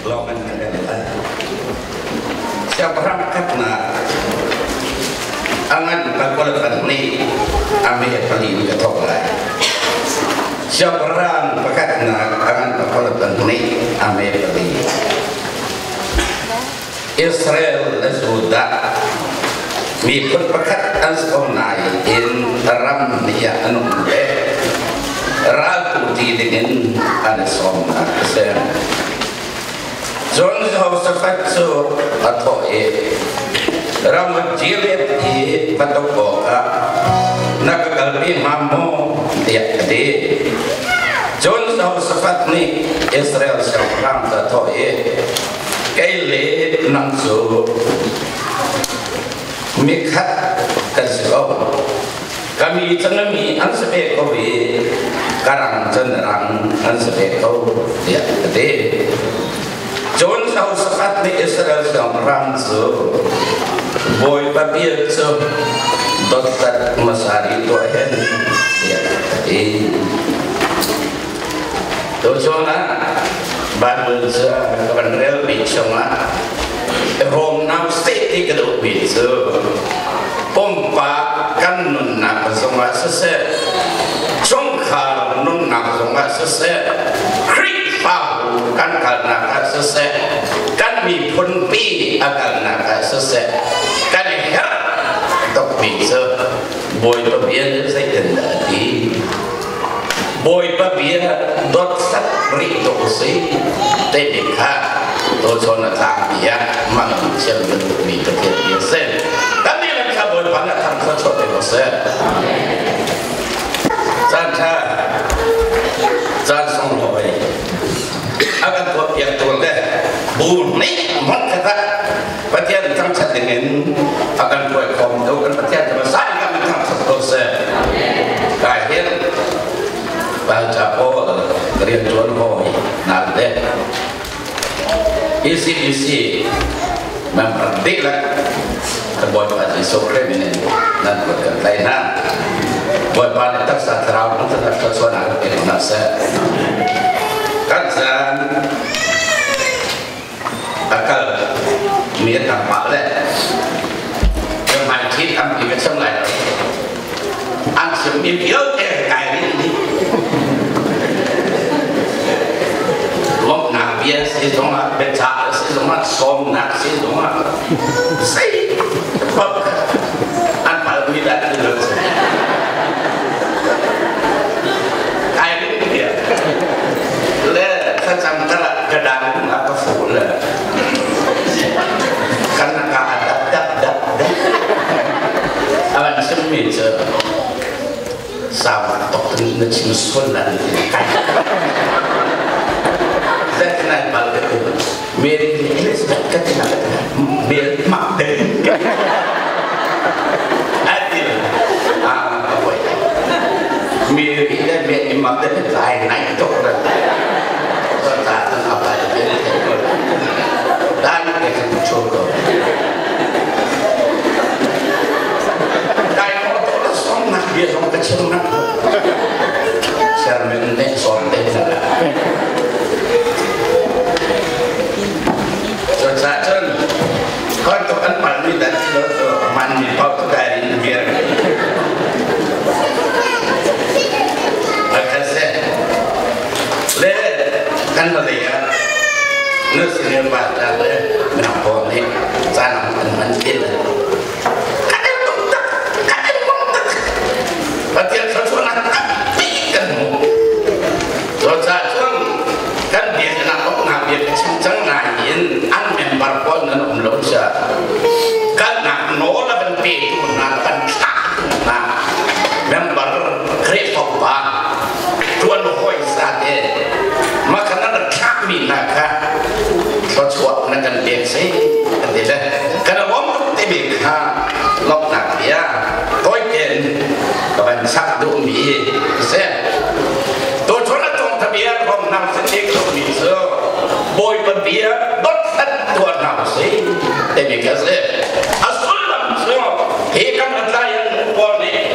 Lawng an kan lai. Siangpahrang khatnak a ngan pakua nih a me pali in ka thawk lai. Siangpahrang pakhatnak a ngan pakua nih a me pali. Israel le Judah miphun pakhat an si ko nain ram hnih ah an um ve. Raltu ti dingin an i sawmnak a si. Cun Jehoshaphat cu a thawh i Ramoth Gilead i va tuk awkah na ka kalpi hnga maw tiah a ti. Cun Jehoshaphat nih Israel siangpahrang cu a thawh i Kei le nang cu mikhat kan si ko. Ka mi cu na mi an si ve ko i ka rang cu na rang an si ve ko tiah a ti. Cun Jehoshaphat nih Israel siangpahrang cu Bawipa bia cu dothlat hmasa rih tuah hen tiah a ti. Tuchun ah Bible cu ka van relmi chungah Rom nam state ti ka duhmi cu pumpak kan nunnak zongah siseh, chungkhar nunnak zongah siseh, Khrihfabu kan kalnak ah siseh, kan miphunpi a kalnak ah siseh, kan herh tukmi cu Bawipa bia nih zeitindah a ti? Bawipa bia dawtsak rih tuk si timi kha tuchun a tlangpi ah mang thiam bantukmi Pathian bia si. Kan dihlak kha Bawipa nih thang thluachuah pe ko seh. Caan ṭha, caan sunglawi a kan tuahpiaktu le bu nih hmun khat ah Pathian thangṭhat dingin a kan hruaikhawm tu kan Pathian cu sai kan thangṭhat ko seh. Kai hin Baca Paul rianṭuan hawi nak le ECBC member dihlak kan Bawipa Jesuh Khrih min in nan kut kan tlaih hna. Bawipa nih taksa thlarau lungthin thluachuahnak in pe hna seh. Kan caan a kal mi a tam pah le ka hmaithli tampi ka chim lai lo an chimmi vialte kai rih dih lawmhnak bia si zongah biacah si zongah sawmnak si zongah sei bak an palmi dah ti lo kai rih bia le thlacam kar ka dang a ka fuh le kan ka dap dap dap dap a van chimmi cu sau tok na chim sual la ni kai zet nai pal ka tu Mary Elizabeth ka ti na ka ti Mary mak te atil a poi Mary le Mary mak te lai nai tok ra Le kan vawlei ah nurse pa ta le minung pawl nih caan an hman ti le kan in lung tak kan in lung tak Pathian thluachuahnak tampi kan hmu cucaah cun kan biaknak uknak bia ka chim cang nain an member pawl nan um lo ca kalnak nawl a kan petu hna kan thlah hna member Khrihfa upa ṭuan hawi za te makhan an rak thlakmi hna kha thluachuah na kan pek si kan ti le kan lawm tuk timi kha lawmhnak bia tawi tein ka van chak duhmi si tuchun a cung thabia rom nang si te mi cu Bawipa bia dotthlat tuah hna usih timi kha si a sullam cu hi kan atlai an pawl nih.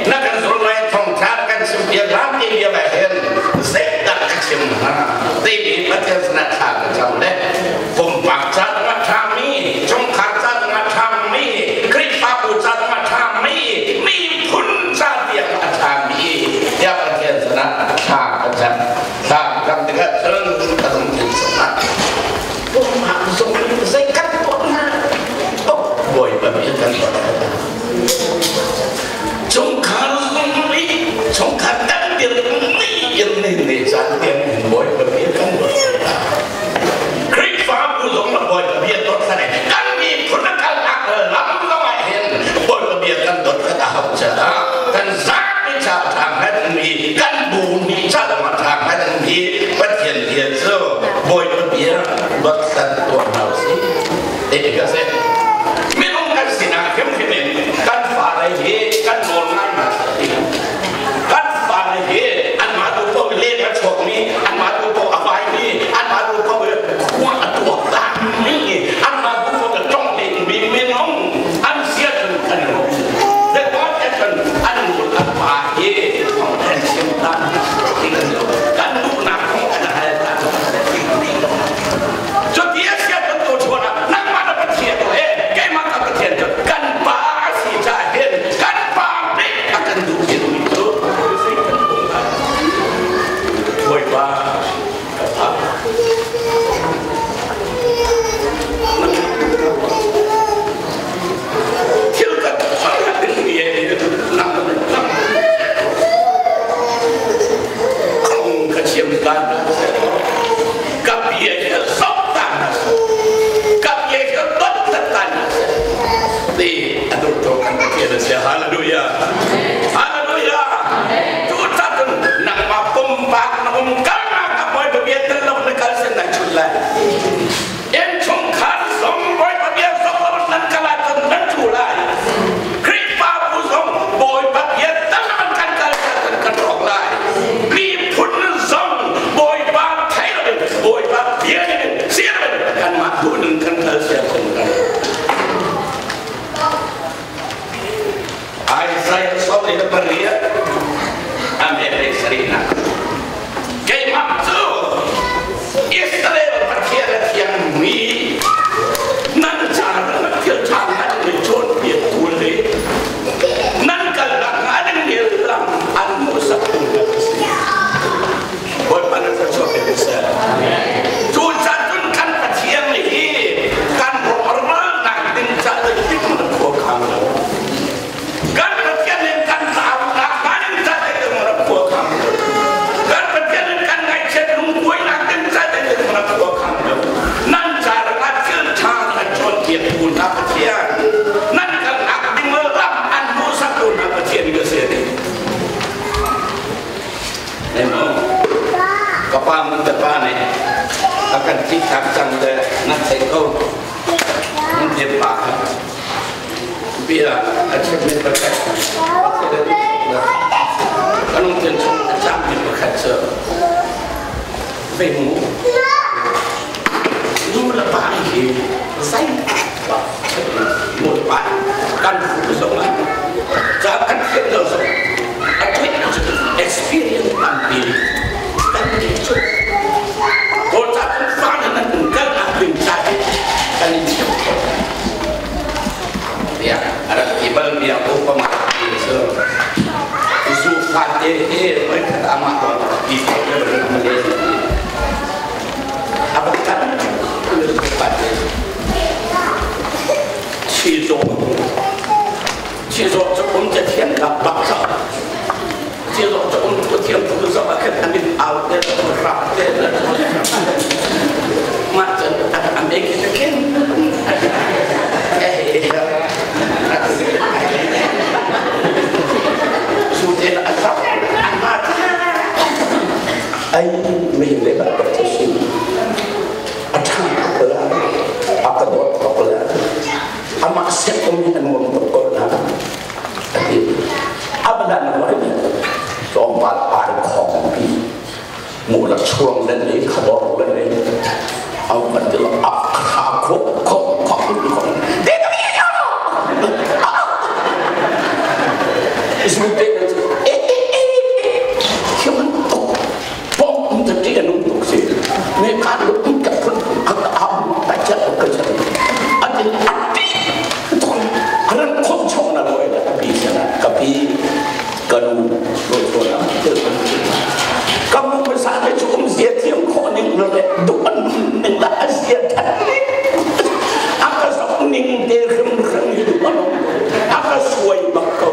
Ni caan tiang in Bawipa bia kan dawt. Khrihfabu zong na Bawipa bia dawt hlan kan miphun a kalnak lam zong ah hin Bawipa bia kan dawt khat a hau caah kan zapi ca ṭha hngalmi kan bu nih ca zong a ṭha hngalmi Pathian bia cu Bawipa bia dawt hlan tuah hna usih. Ti ka si. Minung kan sinak hrimhrim in kan fale hi kan nawl ngai hna. Kan fale hi anmah duh paoh leng a chuakmi, anmah duh paoh a vaimi, anmah duh paoh khua a tuaktanmi, anmah duh paoh a tong dingmi minung an sia cun kan ruah. Zeicahtiah cun an nu an pa hi thawng an chim ta kan duhnak kong kan hal ta. Cuti a si ahcun tuchuan ah nangmah na Pathian he keimah ka Pathian cu kan Pa a si caah hin kan Pa nih a kan duh mi cu zei kan tung lai. Bawipa ka Pa. Thil kan ding mi nang nang kong ka thiam dan ka bia hi zok ta hna seh ka bia hi dot ta hna seh ti a dur to kan Pathian a si. Hallelujah, hallelujah. Tu ta cun nangmah pumpak na um kal na ka Bawipa bia tel lo na kal sen nai chut lai. Innchungkhar zong Bawipa bia zong lo nan kal ahcun nan tlu lai. Khrihfabu zong Bawipa bia tel lo kan kal ahcun kan rawk lai. Miphun zong Bawipa thei loin Bawipa bia in siar in kanmah duhning kan kal siar kan kan. Isaiah 48 ayat 7. Keimah cu Israel Pathian a thiangmi nan caah thil ṭha an i cawnpiaktu le nan kalnak an ngel lam an hmuhsaktu hna ka si. Bawipa na thluachuah pe seh. Cu caan cun kan Pathian hi kan rawhralnak ding ca le him na khua khang lo. Kan Pathian in kan tlaunak ding ca le rak khua khang lo. Kan Pathian in kan ngaihchiat lungkuainak ding ca le rak khua khang lo. Nan ca ah thil ṭha kan cawnpiaktu hna Pathian, nan kalnak ding lam an hmuhsaktu hna Pathian ka si. Ka pa mun te pa nih a kan thihtak cang le nan theih ko. Mun te pa kha bia a chimmi pakhat ka lungthin chung a cammi pakhat cu vei mu nu le pa hi zei nu le pa kan phu zong ah ca kan thiam lo zong a theih experience tampi kan nih cu kawl ca kan fa na nan kal ah ding ca hi kan in thiam kho tiah a rak ti bal mi ah upama ti cu zu fate hi oi khat amah dong ti Malaysia a bakkan fate chi Chizawh cu um ca thiam ka bak ca. Chizawh cu um tu thiam tu zo a khat an in au te rap te mah cun a make it again. Su te a zap an ma ai me le ba ba si a tha ko la a ka dawt ko la amah set um hi a nuam tuk ko na a ti. Abadan hoi tlawmpal ai khong pi mu la chuang le ni khabor le ni au kan ti lo a kha kho kho kho kho de to ye yo zu te e e e thiam tuk pom te ti anung tuk si ne ka lu ka phun a am ta cha ka cha atin ati ran khom chong na loi la pi sana kapi kanu lo to na te kamu masa te chu um zia thiam kho ning lo le du an ning la zia than ni aka sok ning te khim khim hi du an aka suai bak ko.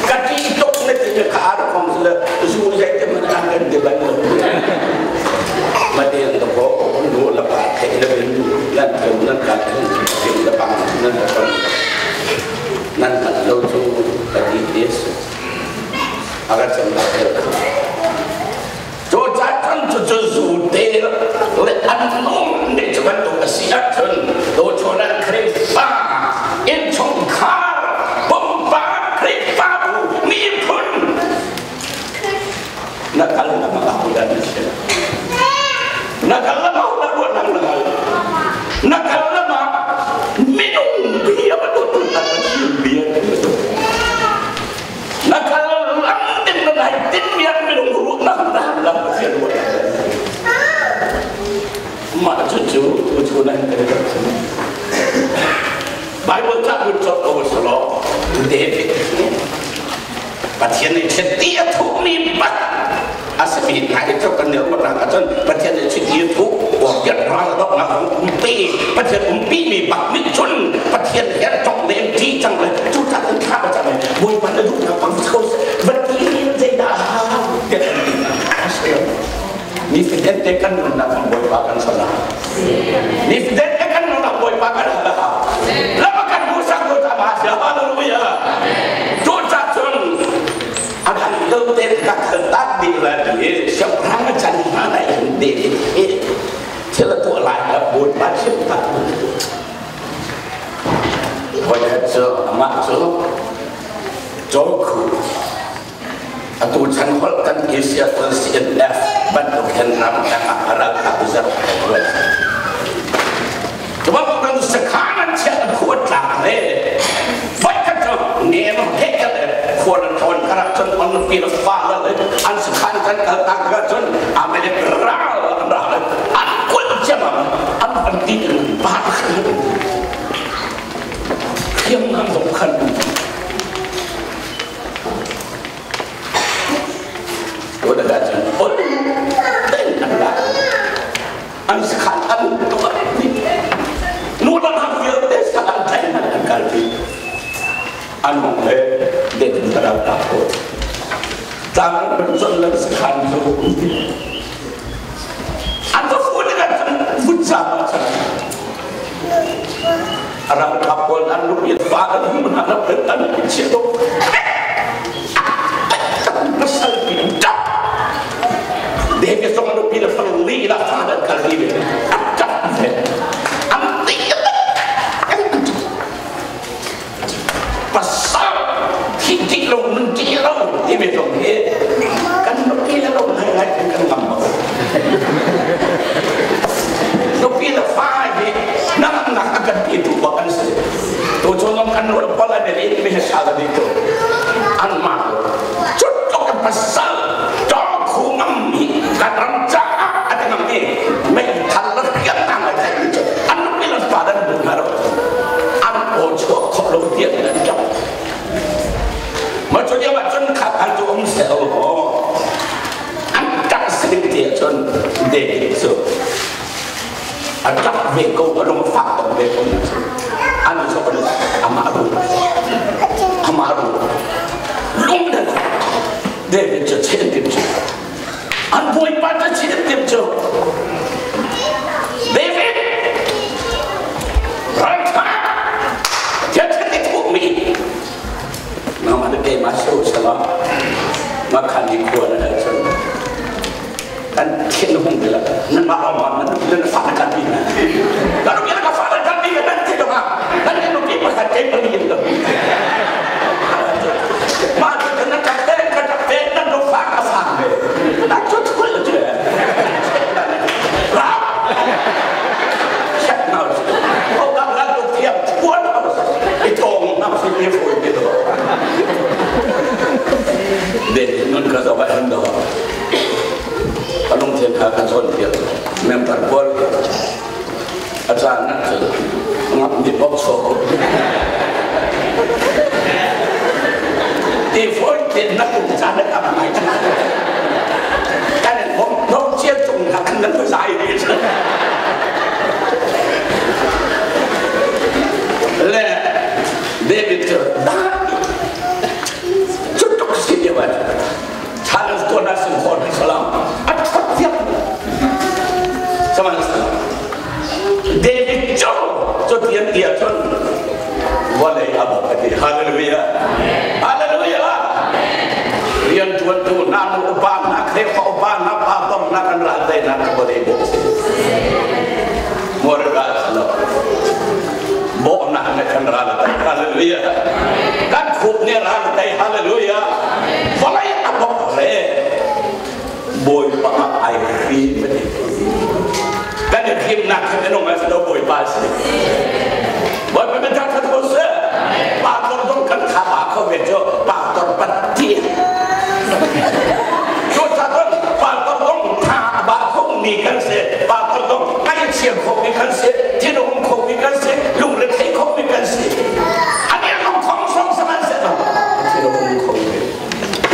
Ka ti tuk na ti ka ar kong le zu zai te man an kan ti ban lo. Ma den to ko nu la pa thei la bin lan theu nan ka theu theu la bang nan la ton nan mat lo chu ka ti tes aga cham la theu. Cu cun cucu zu te le an nung nih cu bantuk a si ahcun tuchun ah Khrihfa innchungkhar pumpak Khrihfabu miphun na kal na ma ahodah na si? Na kal na ma ahodah ruah nang na kal? Na kal na ma minung bia bantuk tu na Pathian bia bantuk. Na kal lam ding na nai tin miak minung ruahnak na lam Pathian ruahnak. Mah cucu cu nan kan rak chim. Bible ca kun cawt ko selaw David Pathian nih chiti a thuhmi bat a simi hna i cu kan ruahnak ahcun Pathian nih chiti a thuh warrior ral donghnak zong umpi Pathian umpi mi bak nih cun Pathian he cong le ṭi cang le cu caan in thla cang le Bawipa na duhnak bang ko Pathian zeidah a hau tiah kan ti Nifatin te kan nunnak kan Bawipa kan son Nifatin te kan nunnak Bawipa kan hal a hau. Lama kan hmuhsak ko ta ma sia. Hallelujah. Cu ca cun a kan do te ka khal tak dih la ti siangpahrang a can hna nai hin David hi thil a tuah lai la Bawipa chim tak. Voikhat cu amah cu Cawkhu Atu chan holh kan Asia CNF bantuk hin ramdang ah ralkap zarh ruat. Cuma kan sakhan an chiah an khuat tlak le voikhat cu nem he ka le khual an thawn kara cun on pi la fa la le an sakhan kan kal tak ka cun America ral an ra le an kulh ciamam an van ti in pa thiam nam zong khan. An sakhan an tuah nu le hang vialte sakhan tlaih man an kalpi. An hong le det in ka rak ta ko. Tlang an chon le sakhan cu an va fu ni kan vut sa ma chan. Ralkap pawl an lung in fa an hum hna na an in chia tuk. Pasal pi ṭap. David zong an upi le fang li la fa an kal li ve. An ṭap ve. An ti pasal thi ti lo nun ti lo ti ve zong hi kan nupi le lo ngai ngai kan ngam lo. Nupi le fa hi nak a kan ti tu bak an si. Tu cu ngam kan nu le pal an i mi he sal di tu. An ma cut tok kan pasal tong khu ngam mi kan ram ca a ti ngam mi mei thal la rian na ngai thai mi an nupi le fa dan bu na ro an o chuak kho lo tian nan chap. Ma chu dia ma chun khat an tu um se o an tak siling ti ahcun David cu a ṭap ve ko, a lung a fak tuk ve ko. An cu amah ru amah ru lung dan David cu chen tim cu an bawipa cu chen tim cu David ralṭha thil ti thuhmi nangmah na keimah so sala makhan ni khua na cun kan thin hung ti la nan ma ma nan nan fa na kan bi na kan bi ka fa na kan bi nan ti dong nan ni pi pa ka te pa ni do ma tu nan ka te ka te nan do fa ka fa me na chu chu le che ra check now o ka la do thiam chuan i thong nam si ni foi ti do de nun ka zo ba han do lungthin kha kan zawn piak member pawl a caan ah cun ngap nih bok sawh ti fawi tein na kum caan na tam ngai kan in bom no cia cung kha kan nan zai ve. David cu cu tuk si lio ah challenge tuan ah sin khon salam a thot thiam saman David cu cu tian tia cun vawlei a bawk ati. Hallelujah, hallelujah. Rian tuantu na nu upa na khrihfa upa na pa tong na kan ral dai na ka vawlei bawk Morga salo bawh na na kan ral dai. Hallelujah. Kan khup ne ral dai. Hallelujah. Vawlei a bawk le Bawipa ai hrim. Kan i hrimnak khan minung a si lo, Bawipa si. Bawipa min thangthat ko seh. Pa tor dong kan kha pa kho ve cu pa tor patti. Cu ta ton pa tor dong tha ba kho mi kan si. Pa tor dong ai chia kho mi kan si. Thinung kho mi kan si. Lungrethei kho mi kan si. Ani long khong song saman se. Thinung kho mi.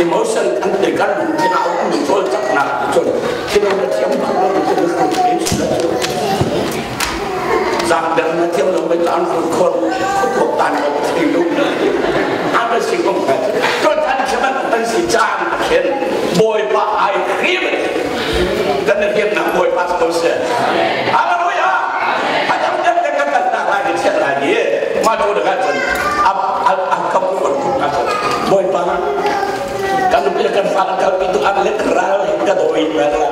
Emotion an te kan lungthin ah um cawlcanghnak cun thinung na thiam bak lo cu na hruh te zaangdang na thiam lo mai taan rul khor khutuak tan lo thei lo an si kong kha tuan than chaman an si caan a khen Bawipa ai hrim kan na thiamnak Bawipa ko se. Hallelujah. Hadam dam kan kan kan tak lai ni chiat lai ni ma tu da cun ap ap kam ko Bawipa kan nupi le kan fa kan kalpi tu an let ral ka doi na la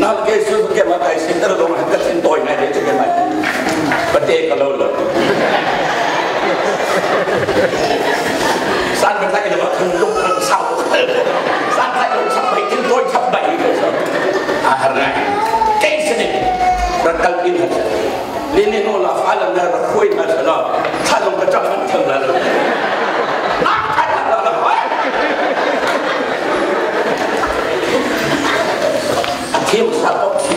na ke su ke ma kai sin tar dong ka sin toy ngai de ke mai pate ka lo lo san ka thai lo kan luk kan sau san thai lo chap bai tin toy chap bai ke so a har ngai ke sin rak kal in ha lini no la fa la na rak khuai ma sa tha long ka chap man tham la na kha la la a thiam sa pok si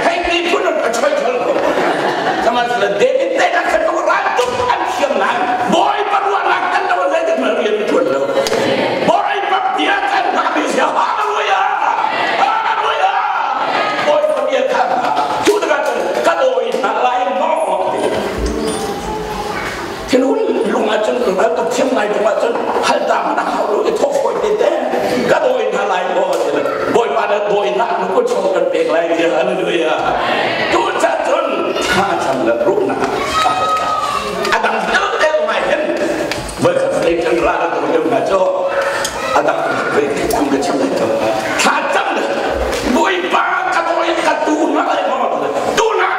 hei mi phun a choi chol ko kama la David te na khan ko ran tuk an thiam nan boy paruan nak kan lo le kan rian tuan lo boy pa bia kan na mi sia. Hallelujah, hallelujah. Boy pa bia kan tu da kan ka doi na lai mo thinun lung ah cun ral tuk thiam ngai tung ah cun hal ta na hau lo i thok foi te te ka doi na lai mo. Bawipa na doi na nu ko chong kan pek lai ti. Hallelujah. Tu cha cun tha cham la ru na adang tel tel mai hen voi khat le kan ra na to lem na cho adang ve kum ka cham lai to tha cham le Bawipa ka doi ka tu na lai mo tu na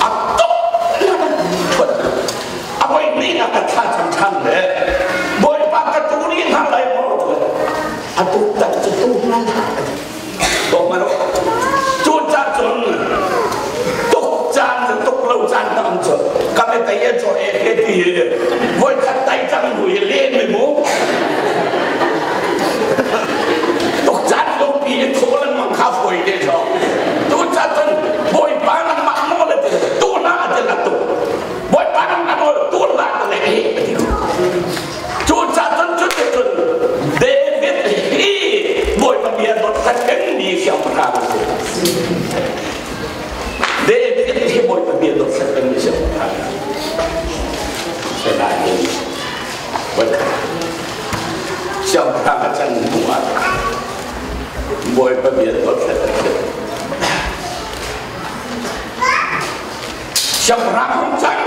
a tuk thut a voi ni na ka tha cham than le Bawipa ka tu ni na lai mo a tu tak chu tu na to ma ro chu cha chun tuk chan tuk lo chan tam chu ka me tai e cho e he ti voi khat tai chang hui len me mu tuk chan lo pi e tho lan mang kha foi de cho tu cha chun Bawipa nang mah mo le tu na te la tu Bawipa nang na mo tu la te le he ti cu cha cun cu te cun David hi Bawipa bia dot khat mi siangpahrang a si. David hi Bawipa bia dot khat mi siangpahrang Senain siangpahrang a can hnu ah Bawipa bia dot khat siangpahrang hung cang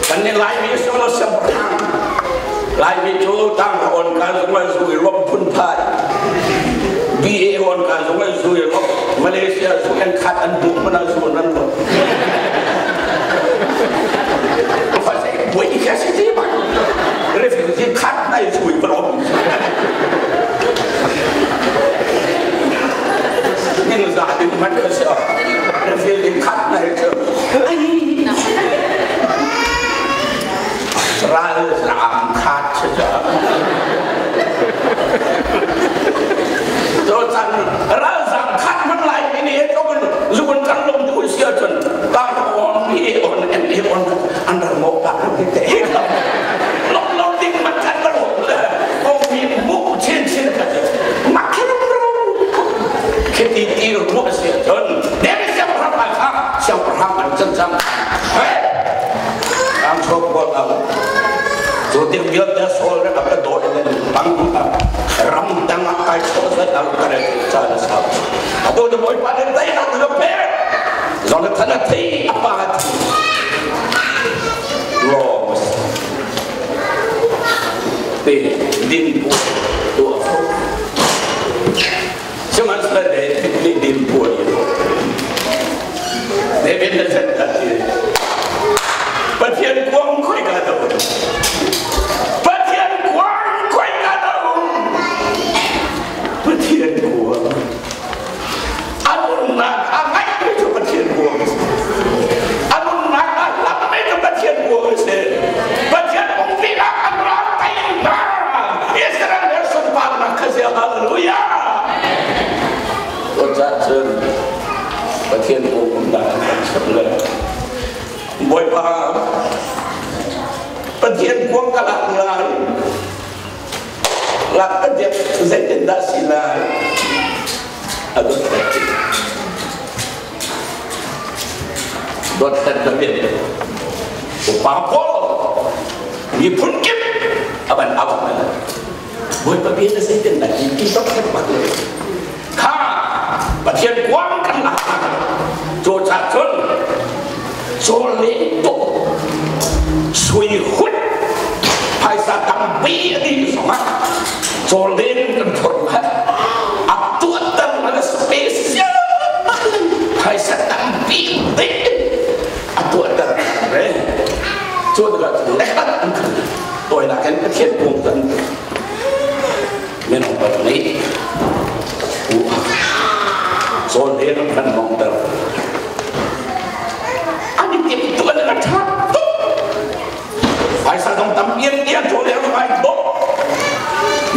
kan ni Laimi solo siangpahrang Laimi cu tang on kan zung an zui rom phun phai BA on kan zung an zui rom Malaysia zung an khat an bu mana zu nan lo fa sai buai kha si ti ba refugee khat nai zui rom ning za ding man ka si refugee khat nai chu ral zam khat cha to chan ral zam khat man lai mi ni to kun zukun kan lom du sia chun ta on bi on en e on an ral mo pa ti te lom lom ding man chan ba lo o mi mu chen chen ka ma khe ro ke ti ti ro mo sia chun de mi sia pa pa kha Siangpahrang an can cang. Ang chok bol ang cu tik vialte Saul rak ka dawi le bang ram dang ah kai chawh zat ang ka re ca na sa. Atu tu Bawipa nih teinak na ka pek. Jonathan a thi, a pa a thi. Lawm te din pu tuah fo. Sihmanhsehlaw David nih din pu a David na chan ka ti. Pathian kuang khoi ka do. Pathian kuang khoi ka do. Pathian kuang. A nunnak a ngaihmi cu Pathian kuang a si. A nunnak a hlammi cu Pathian kuang a si. Pathian umpinak an rak teinak Israel le sunparnak kha si. Hallelujah! Cucaah cun Pathian umnak an kan chimh le Bawipa Pathian kuang ka lak lai lak a dep zeitindah si lai a dot ti dot hlat na min upa pawl miphun kip a ban au na Bawipa bia na zeitindah ti ti dot hlat bak le kha Pathian kuang kan lak cu ca cun cawl le tuk sui hut phaisa tampi a dih zongah cawl len kan phorh lai a tuahter man a special phaisa tampi ding a tuahter re cu tikah lekhat an khan tawinak in Pathian kung kan minung pa nih cawl len an kan mongter an i timhtuah ning a ṭha tuk. Phaisa zong tam ian ian thaw le ngai bawk.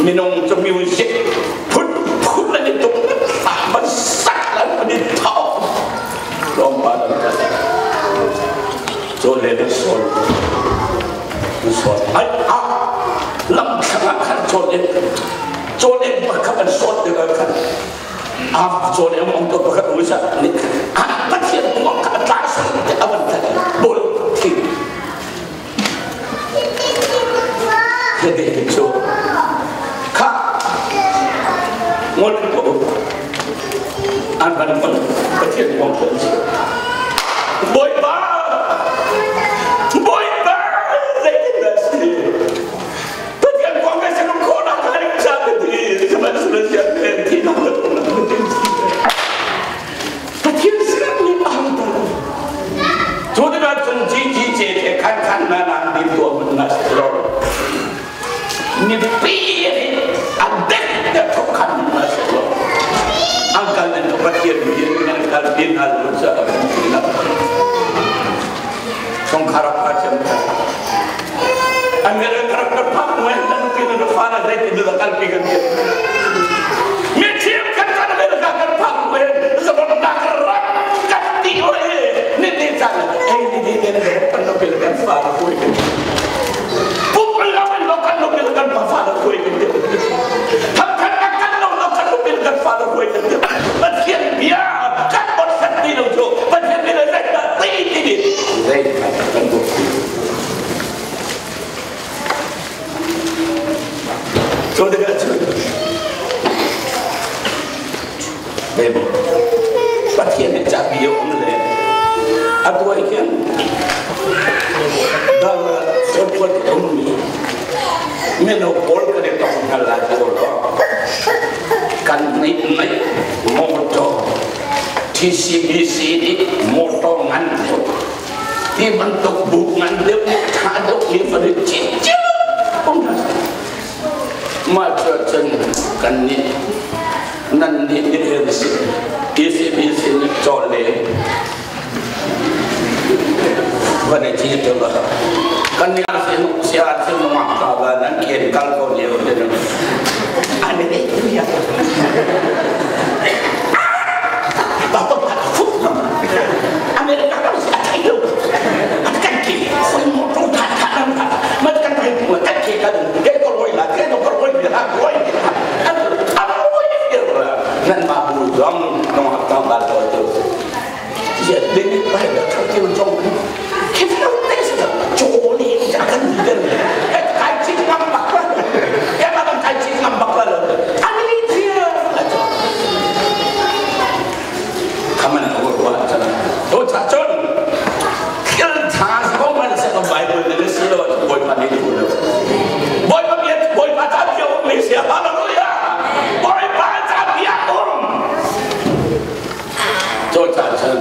Minung cu music phun phun an i tum man sak lan an i thawk. Tlawmpal an kal. Caw le na sawn. Na sawn. Ai a lam thlang ah khan caw le caw le pakhat an sawt tikah khan a cawn em ong to pakhat u sa ni a pathian kuang ka tla sa te avan tha bol thi he chu kha ngol ko an ban ban pathian kuang ko Bawipa Bawipa zeitin dah si Pathian kuang ka sinung khawhnak kha ning sa ka ti sihmanhsehlaw sian thi nak le phung nak ka ti Pathian sinah nih a hang ter cu tikah cun ci ci ce the khan khan na nang din tuah mun na si lo mipi nih a dek te thok khan na si lo ang kal nen Pathian bian nan kal din hal lu sa na chungkhar a cem America rak ka phak muen na nupi na fa na zei ti da kalpi kan ti mi thiam kan kan America kan phak muen zabon na rak kan ti oi ni ni chan ei ni ni ni kan nupi kan fa na pui kan pup la men lo kan nupi kan fa na pui kan ti tham than kan lo lo kan nupi kan fa na pui kan ti Pathian bia kan bot sat ti lo chu Pathian bia zai ta ti ti ni zai kan bot So tikah cun Pathian nih capi a um le a tuai khin dal cakuat ummi mino pawl kan i tong hna lai ko lo kan nih nih motor TCBC nih motor ngan deuh ti bantuk bu ngan deuh nih ṭha deuh mi van i cit cio um hna mah cu cun kan nih nan nih nih si TCBC nih cawl le van i cit cio kan nih sin sia sin nungak ta ba nan khen kal ko lio te an i ya America kan si a thei lo an kan ki khoi mo to tha tha nan tha man kan thei tu kan ki kan ke ko loi la ke ko loi la loi an an loi nan ma bu zong nong hak tang ba to to ya ding ba. Thil chong khi lo te sa chaw le cha kan den kai chi ngam bak la ya ma kan kai chi ngam bak la an ni thia khaman ko wa cha to cha chon thil tha ko man sa ko Bible ne si lo boi pa ni lo boi pa bia boi pa cha bia um mi sia hallelujah boi pa cha bia um to cha chan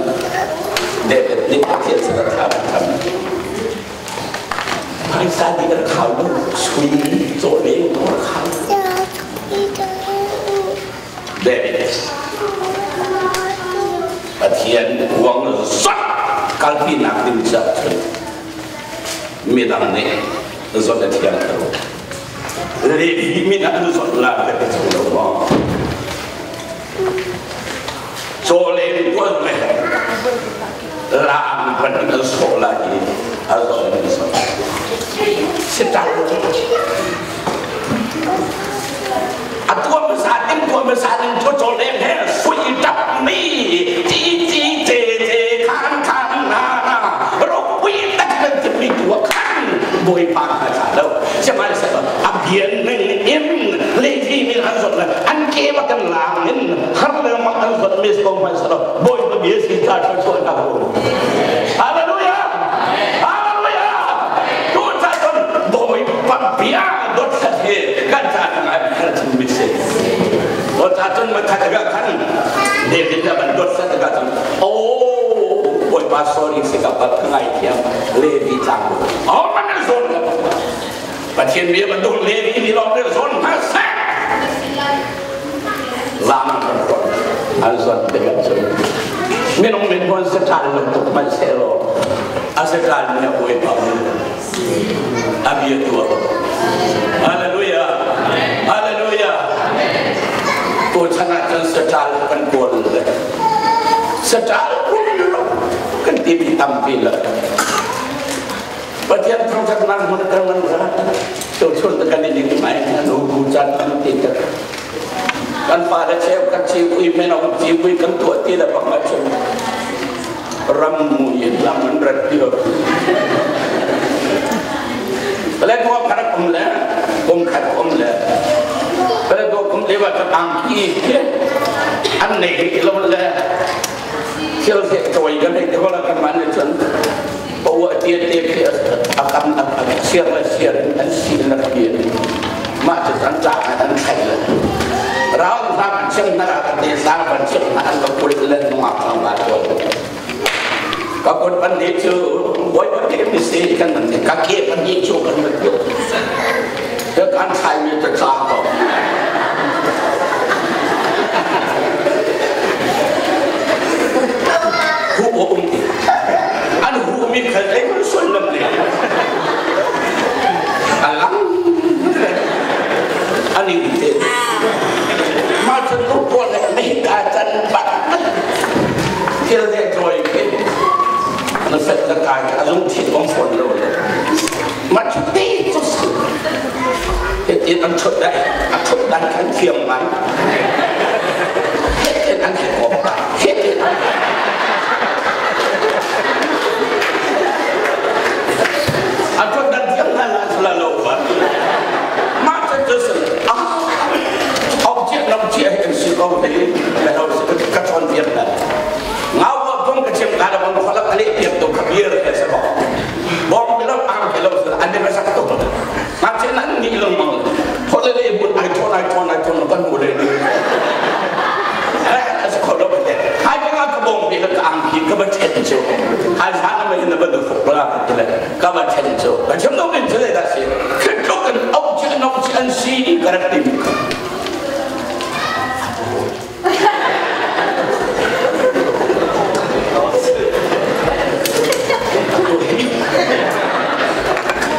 David nih Pathian sin a thla a cam. Phaisa nih kan khau lo, sui caw leng ko a khau. David Pathian kuang zat kalpi nak ding ca cun midang nih zot a thiang lo. Levi min an zot la ka ti lo maw? Cawleng tuan le lam pan in an sawh lai i a zawh in an sawh. Sital a tuah hmasa ding tuah hmasa ding cu cawleng he sui tap mi ci ci ce ce khan khan na na ropui tak kan timi tu khan bawipa kha cha lo sihmanhsehlaw a bian ning in Levi min an zot le an ke ba kan lang in har le mak an zot mis ko mai salo bawipa bia si ta thar chuah ta ko. Hallelujah, hallelujah. Tu cha ton bawipa bia dot khat he kan cha ngai har chin mi se to cha ton ma khat ga khan David la ban dot sat ga ton oh bawipa sorry se ka pat ngai thiam Levi chang oh man zon Pathian bia bantuk Levi mi lawng nih zawn hna seh. Lam kan ton an zon tikah cun minung min hon satan bantuk hmanh sehlaw a satan nih a bawipa mun a bia tu a Hallelujah, Hallelujah. Tu chan ah cun satan kan kawl le satan kan timi tampi le Pathian thangṭhatnak hmun kan ngan ra tuchun kan i ning mai nu bu chan kan ti ta kan fa le cheu kan chi ui men om chi ui kan tuah ti le bang cun ram mu in lam an rat ti lo le ko khat kum le kum khat kum le le ko kum le wa ka tang ki an nei lo le thil he toi kan hei te hola kan man le cun pawa tia te khi a kam a siar le siar in an si na khi mah cu an tlak an thlai le rau hna kan chim na ra kan te sa kan chim na an ka pul le nungak thang ba to ka kut pan ni chu boi pa te mi si kan man te ka ke pan ni chu kan man te kan thai mi te cha ko hu o um ti an hu mi khal ei man sullam le alang ani te ma chan ko ko le me ka chan ba thil le troi ke na fet na kai a lung thi ong fon lo le ma chu te chu Hitin an chut dai, a chut dan khan thiam ngai. Hitin an he ko. Hitin an a chut dan thiam ngai la sala lo ba. Ma chan chu sin a ong chia nam chia he kan si ko te le ho si ka chon thiam na. Ngau wa bong ka chim ka da bong kholak ale piak to khabir he sa ko. Bong lo ang lo an ne ba sak to. Ngakchia nan nih lengmang thon le bun ai thon ai thon ai thon kan mu le ni eh as kho lo ba hai ka ka bong bi ka ang ki ka ba chen chu hai sa na ma hin na ba du fuk la ka le ka ba chen chu ka chim no min chule da si khit lo kan au chi no chi an si ka rak ti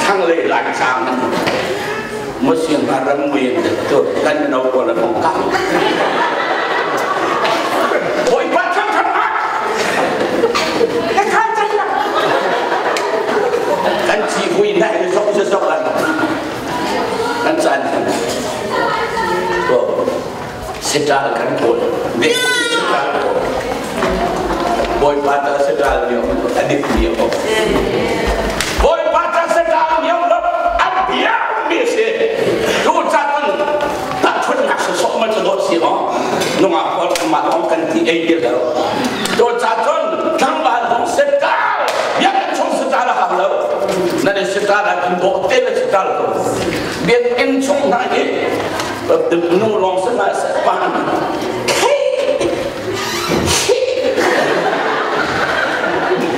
Thlanglei Laitlang Muslim hna ram mui in tu kan mino pawl an hong kal. Bawipa thangthat kan civui na i sok si sok lan kan caan Siṭal kan kawl. Siṭal kawl. Bawipa ta siṭal nih. Nan i sitar ah kin dawh te le sitar ko. Biakinn chung hna hi nu lawng si hna seh pa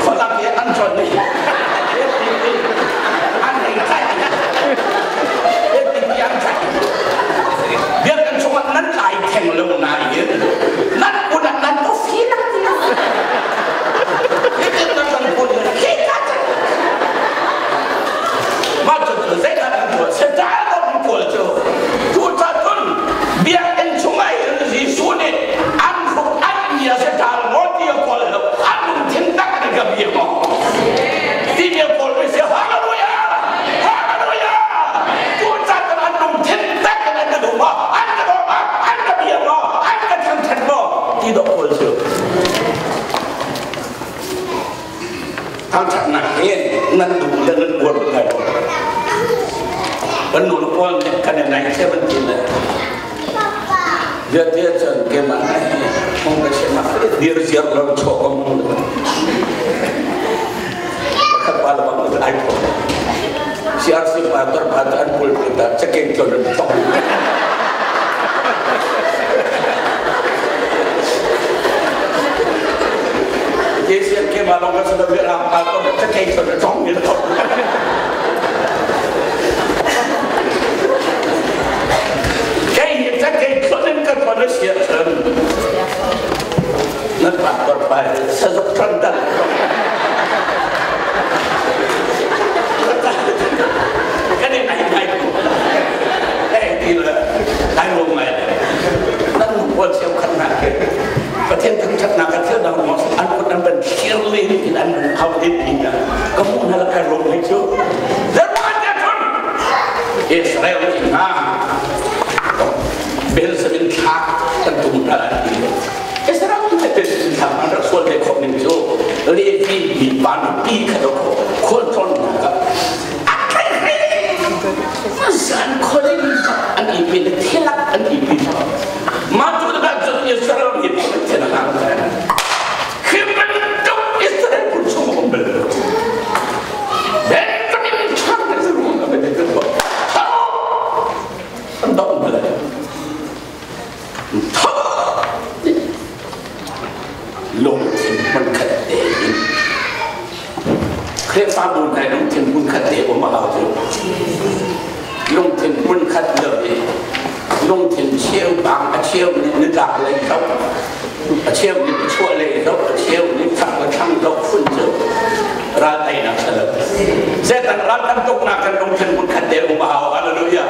khualak i an chon ni an hei tlaih an tlaih biakinn chungah nan tlai theng lo nain nan kun ah nan coffee nak hitin nan kan kun khi ka mah cu zeidah kan tuah satan kan kawl cu cucaah cun biakinn chungah hin Jesuh nih an hruk an bia satan maw ti a kawl lo an lungthin tak in ka bia maw ti bia kawl mi si hallelujah hallelujah cucaah cun an lungthin tak in an ka duh maw an ka daw maw an ka bia maw an ka thangthat maw ti dawh kawl cu thangthatnak hi nan duh le nan uar lai kan nu le pawl nih kan i 917 le vialte cun keimah hi hong ka chim ah dir ziar lo chuak ko mu pakhat pa le bang ai tho CRC pa tor pa an pul ta checking tlon an tong JCM ke ma long ka sa da ram pa ko checking tlon an tong ni tong Kei hi checking tlon in ka tlon a sia cun nan pa tor pa sazuk tran dal Kan i nai nai ko. Hei ti le ai rum ngai. Nan pawl cheu khat na ke. Pathian thangthatnak a thil dang mo an kut an ban thlir le in an hau din ni na. Ka mu na la kai rum ni chu. Israel ni hna Benjamin thla kan tum hna an ti. Israel ni Benjamin thla an rak sual ve khawh ning cu Levi mi pa nupi kha do khual tlawn ka zan kholin an i pin thilak an i pin ma cu da cu Israel mi thil hang khi bantuk Israel phun chung um bal Benjamin thlang na zu ka be ko an dong bal Lungthin hmunkhat tein Khrihfabu hna lungthin hmunkhat te um a hau cu. Lungthin hmunkhat lo i lungthin cheubang a cheu nih nitlak lei zoh a cheu nih chuah lei zoh a cheu nih chak le thlang zoh phun cu ral teinak si lo. Zetan ral kan tuknak kan lungthin hmunkhat te um a hau. Hallelujah.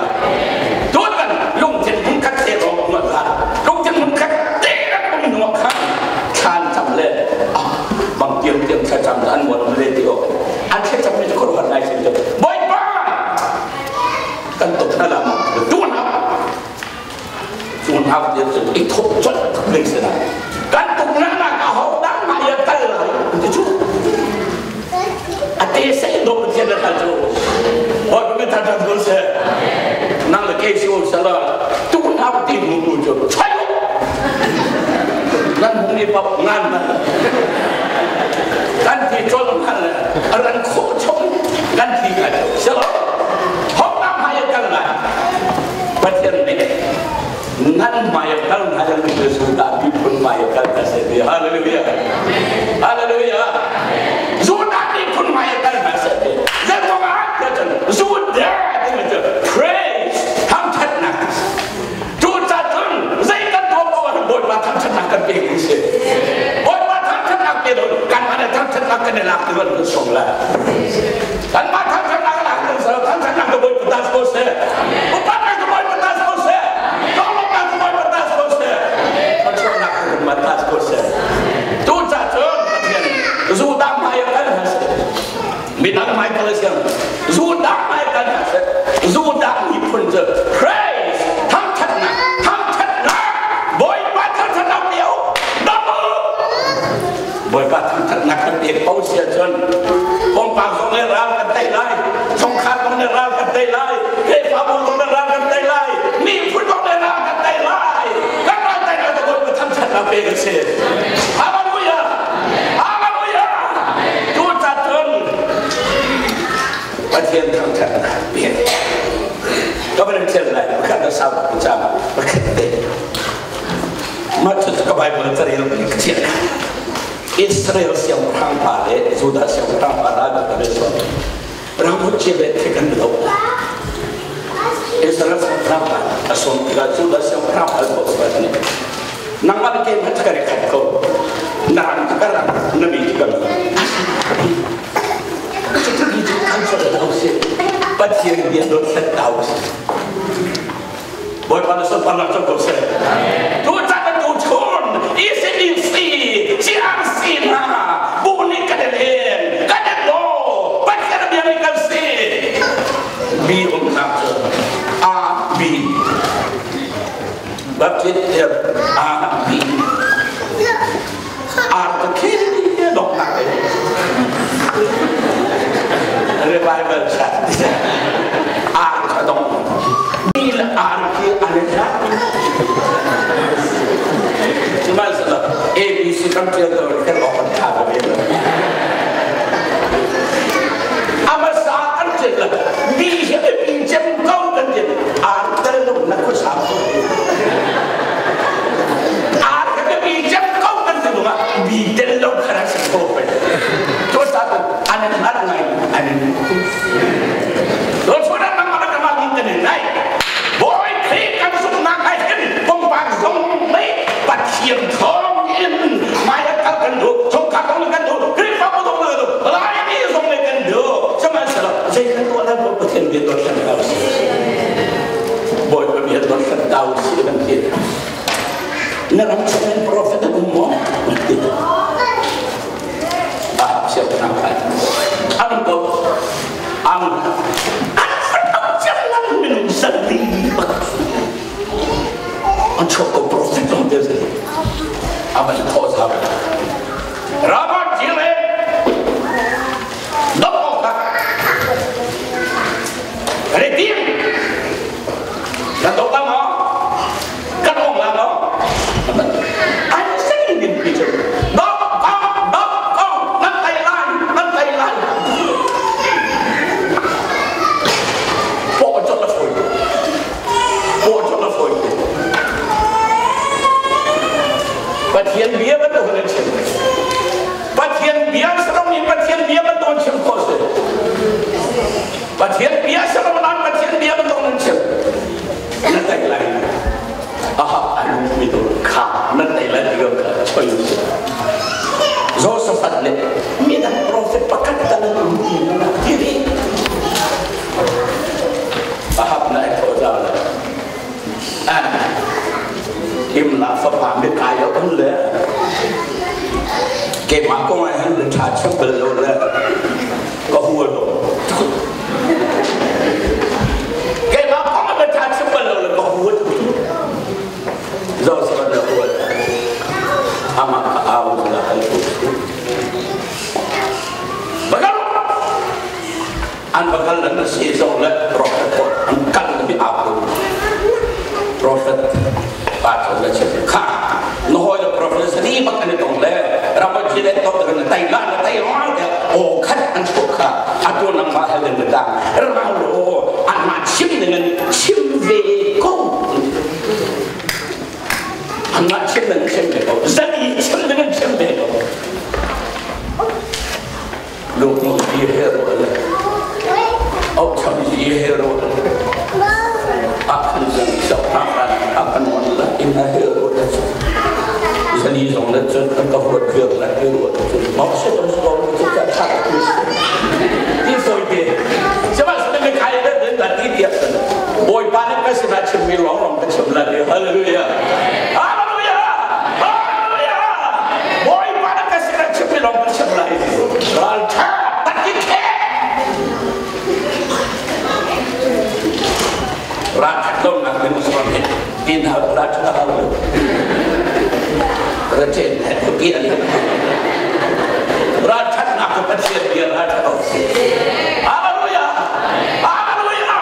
Tutan lungthin hmunkhat te lawng um a za. Lungthin hmunkhat te rak um hnu ah khan thlan cam le bang tiam tiam thlacam an muat le ti awk an thlacam mi cu khuaruahhar ngai sin Bawipa kan tuk hna lam tu hna cu hna tiang cun i thawh colh ding si lai kan tuk na nak a ho dang ma ya kal lai ti cu a te se do pathian na kal cu Bawipa min than than ko seh nang le kei si sala tu hna ti mu mu cu chai nan hung ni pap ngan na kan ti chol han le ran kho chom kan ti kai sala hok na ma ya kal lai Pathian nih nan hmai a kal hna yang Jesu dah miphun hmai a kal ka se ti hallelujah hallelujah Judah miphun hmai a kal hna se ti zeiruang ah tiah cun Judah timi cu praise thangthatnak cucaah cun zei kan tuah paoh ah Bawipa thangthatnak kan pek ding si Bawipa thangthatnak pe lo kanmah le thangthatnak kan i lak ti kan sung lai kanmah thangthatnak lak ding si thangthatnak ka Bawipa ta ko seh upatnak ka Bawipa ta ko seh tawlawmnak ka Bawipa ta ko seh thluachuahnak ka Bawipa ta ko seh tucah cun Pathian Judah hmai ah kal hna seh midang hmai kal siang Judah hmai kal hna seh Judah miphun cu praise thangthatnak thangthatnak Bawipa thangthatnak peo double Bawipa thangthatnak kan pek ko si ahcun pumpak zong nih ral kan tei lai chungkhar zong nih ral kan tei lai Khrihfabu zong nih ral kan tei lai miphun zong nih ral kan tei lai kan ral tei lai Bawipa thangthatnak pek a si Hallelujah Hallelujah Cucacun Pathian thangṭhatnak pek. Ka van thel lai pakhat na sau ka cam pakhat te. Mah cu ka Bible ka rel ka chiah. Israel siangpahrang pa le Judah siangpahrang pa ral ka le sual. Ramhut chia le thek an lo. Israel siangpahrang pa a sawm tikah Judah siangpahrang pa ko sual ni. Nangmah le keimah ka khat ko. Na ram ka ram na mi ka mi. Cucu cu kan sual lo si. Pathian bia dot hlat tau si. Bawipa na sunparnak cu ko seh. Tu caan tu chun ECBC CRC hna bu nih kan i len kan i daw Pathian bia nih kan si. B umnak cu A B Baptist A B R ka khi donghnak in revival chat R ka dong B le R khi an i hlat sihmanhsehlaw A B C kan tial to kan awk an tha ve lo amasa kan tial la B hi B cem ko kan tial R tel lo na ku sa R ka B cem ko kan ti ma B tel lo khara si ko pe to sa ko an an ngai an lo chona nang ma ka ma ni te nai boy khi kan sum na kai hin pong pak zong mai pathian thong in mai kal kan du chong kha kong kan du krifa ko dong le du lai mi zong le kan du sama sala zai kan to la bo pathian bi do shan ka boy pa bi do shan tau si kan ti na ram chung prophet um mo ah siap nang kai ang ko ang an chiam nan minung san li bak an chok ko prophet dong te se aman tho sa Robert Gile dok ka Redim na to ka mo kan ong la no an sing din pi chu dok kong dok kong nan tai lai nan tai lai po cho la foi po cho la foi Pathian bia bantuk in chim Pathian bia sarong in Pathian bia bantuk in chim khawh si Pathian bia sarong nan Pathian bia bantuk in chim na tai lai aha alu mi to kha na tai lai ti kha choi Josaphat le mi dang prophet pakhat tal um ti na tiri ahab na ai tho zau le Imla fapa mikai a um le keimah kong ah hin ṭha chim bal lo le ka hua lo keimah kong ah ṭha chim bal lo le ka hua zoh sawt le hua amah ka au la hal tu bakal an bakal lan si zong le prophet an kal bi au prophet pa cho le chim kha no hoi le prophet sani bak an tong le ram chi le to kan tai la na tai ro te o khat an chu kha atu nang ma hel den ta ra lo an ma chim dengan chim ve ko an ma chim dengan chim ve ko zani chim dengan chim ve ko Lungnu hi he ro le au cham hi he ro le a khan zang sau ha kan a kan mon la in a he ro le zani zong le chun kan ka huat viak la he ro le chun mau se dong so chu cha tha ku ti foi te chama se me khai da den da ti tiak san boy pa ne ka se na chim mi rong rong ka chim la hallelujah hallelujah hallelujah boy pa ne ka se na chim mi rong ka chim la ral tha tak ki khe ral that lo nak min usman he tin ha ral tha ha lo rachen he ko pi ali ral that nak ko pathian bia ral tha ko hallelujah hallelujah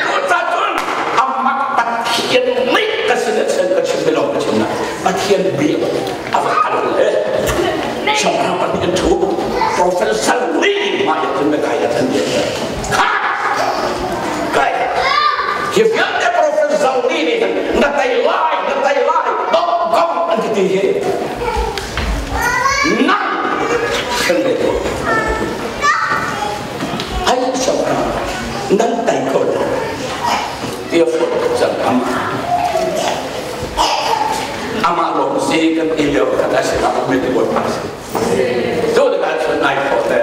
tu ta chun amak pathian nih ka sin a ka chim lo ka chim na pathian bia ava kal le Siangpahrang pahnih an ṭhu. Professor nih mah ya cun biakai a than kha. A si a um ti Bawipa si. Cu tikah cun nai khawh te.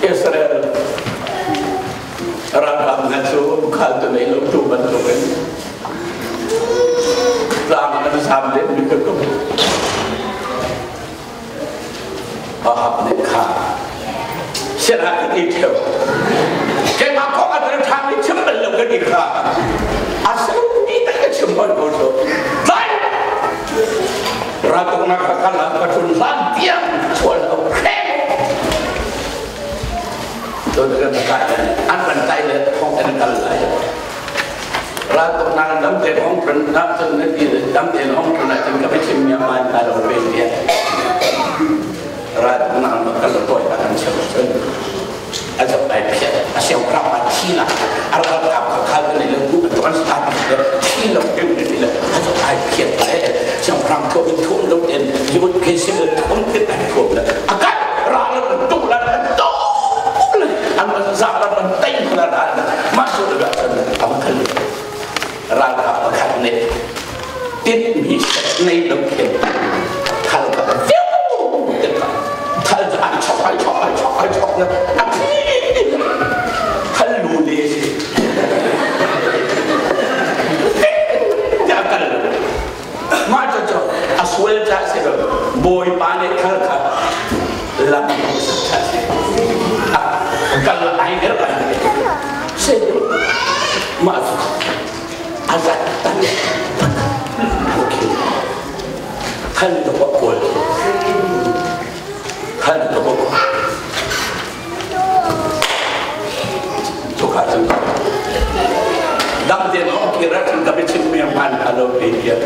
Israel ralkap hna cu khal tu nei lo tu bantukin tlang an zam len mi ka kum. Ahab nih kha siangah ka ti ṭheo. Keimah kong a ṭha ṭhami chim bal lo ka ti kha a sami tak ka chim hoi ko cu. Tlai! Raltuknak ka kal ah ka ṭun hlan tiang chuan lo hreng. Cun kan kai an kan kai le thong an kal lai. Raltuknak dam te hong ṭun dam cun na ti dam te hong ṭun ahcun ka biachim mi a maan ta lo pe tiah raltuknak kan la tawi ta kan chim cun a zap ai phiat a siang ram a thi la a ralkap kha khal kan le bu kan tuan sa le thi lo ke ni le a zap ai phiat le siang ram tho in thum lo ten yut ke sim le thum te ai thum le a kai ral an tu la to le an za la an tai la la ma su le ga am khal ralkap pakhat nih tinhmi nei lo khin thal ka thal cu ai chok ai chok ai chok ai chok na a thi thal lu le si ya kal mah cu cu a sual ca si lo bawipa nih thal kha lam sak si kal ai der ai se mah cu a zat tan okay khan to ko kawl khan to ko Chukha cu dam te no kira cun ka biachim mi hman a lo pe tiah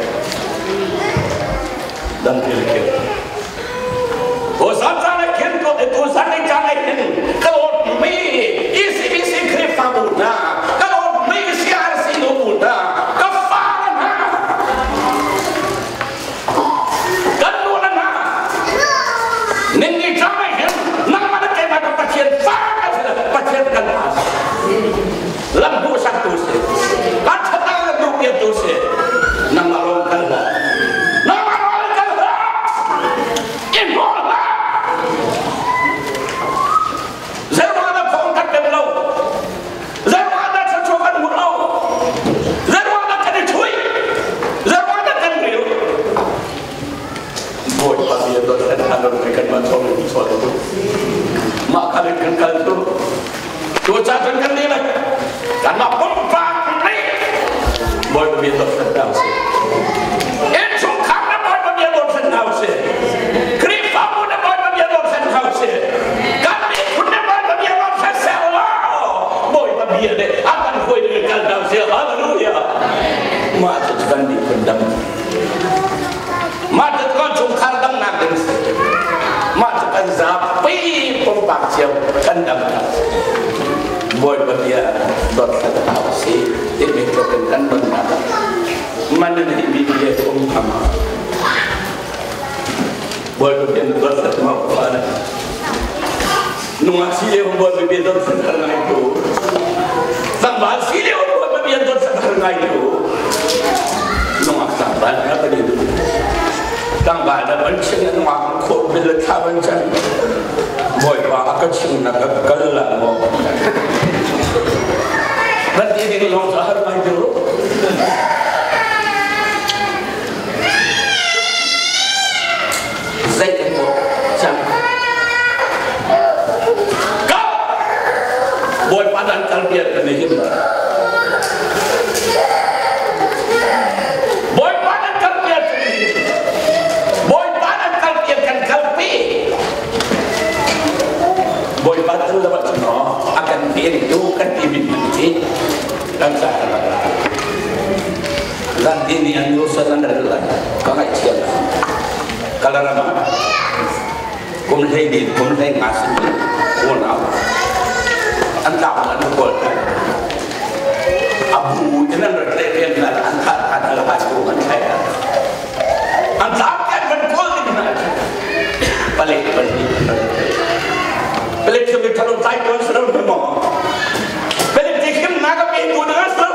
dam te le kir ko san san ai khin ko tu san ai chan ai khin ka lawt mi ECBC Khrihfabu hna ka lawt mi CRC nu bu hna ka fa hna kan nu le hna ning ni cang ai hin nangmah le keimah ka Pathian fa kan si Pathian kan pa lam hmuh sak tu si kan thatang le duh piak tu si nangmah lawng kal hlah nangmah lawng kal hlah in hmuh hlah zeiruang dah phong kan pem lo zeiruang dah thluachuah kan hmu lo zeiruang dah kan i thui zeiruang dah kan ril Bawipa bia dot kan hanon ve kan mah chong in chuan tu mah kha kan kal tu tu cha cun kan ni lai kan mah pumpak nih Bawipa bia dot kan hau si innchungkhar na Bawipa bia dot kan hau si Khrihfabu na Bawipa bia dot kan hau si kan miphun na Bawipa bia dot kan seh Bawipa bia nih a kan hruai ding kal hau si hallelujah mah cu kan miphun dam Mah cu kan chungkhar damnak ding si. Mah cu kan zapi pumpak cio kan damnak si. Bawipa bia dawt hlat hau si timi tluk in kan nunnak ah man in hi mi bia um tham. Bawipa bia na dawt hlat ma pa na. Nungak si le Bawipa bia dawt hlat har ngai tu. Tlangval si le Bawipa bia dawt hlat har ngai tu. Nungak tlangval na ka ni duh. Tlangval na ban chim na nungak khawh bil le thla ban chan. Bawipa a ka chim na ka kal la maw. Ban ti ding lawng cu a har ngai deuh. Zei kan maw cang. Ka Bawipa nan kal biar kan i him. Bawipa nan kal biar kan i him. Bawipa nan kal biar kan kalpi. Bawipa tu la bat no akan diri tu kan ti min ti kan sa kan la. Lan ini an yusa lan la ka ngai chia la. Kalarama kum hlei din kum hlei nga sin unau an tlak an kawl a bu in an rat le rian na an khat khat al ha tu an thlai an tlak kan van kawl ding na palik palik palik chu mi thalong tai kon sro mo palik ti khim na ka pe tu na sro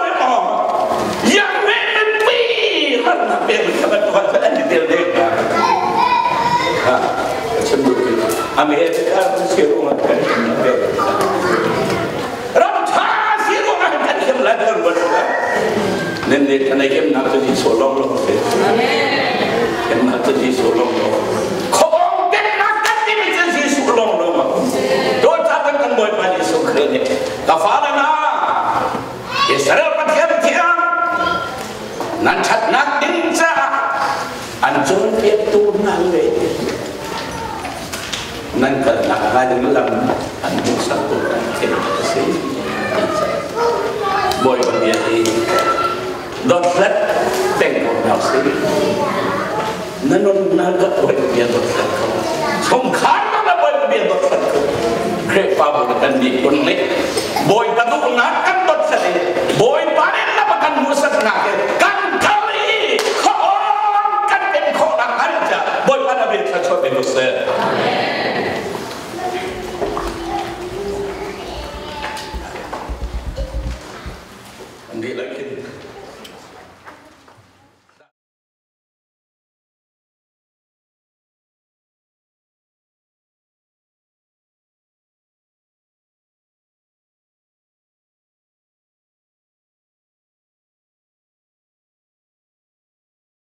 America si ruangah kan him la. Ram tha si ruangah kan him la der ruat la. Nan ne kan him nak cu Jesuh lawng lawng si. Him nak cu Jesuh lawng lawng. Khong tek nak kan ti mi cu Jesuh lawng lawng ma. Dawt ta kan kan Bawipa Jesuh Khrih nih ka fa na Israel Pathian thiang nan ṭhatnak ding caah an cawnpiaktu hna le nan kalnak hnga ding lam an hmuhsaktu kan thil a si. Bawipa bia hi dothlat peng ko hna usih. Na nunnak ka Bawipa bia dothlat ko. Chungkhar na Bawipa bia dothlat ko. Khrihfabu na kan nih kun nih Bawipa duhnak kan dothlat i Bawipa nih na kan hmuhsaknak he kan kal i khuaon kan pen khawhnak hnga ca Bawipa na bia thluachuah pe ko seh.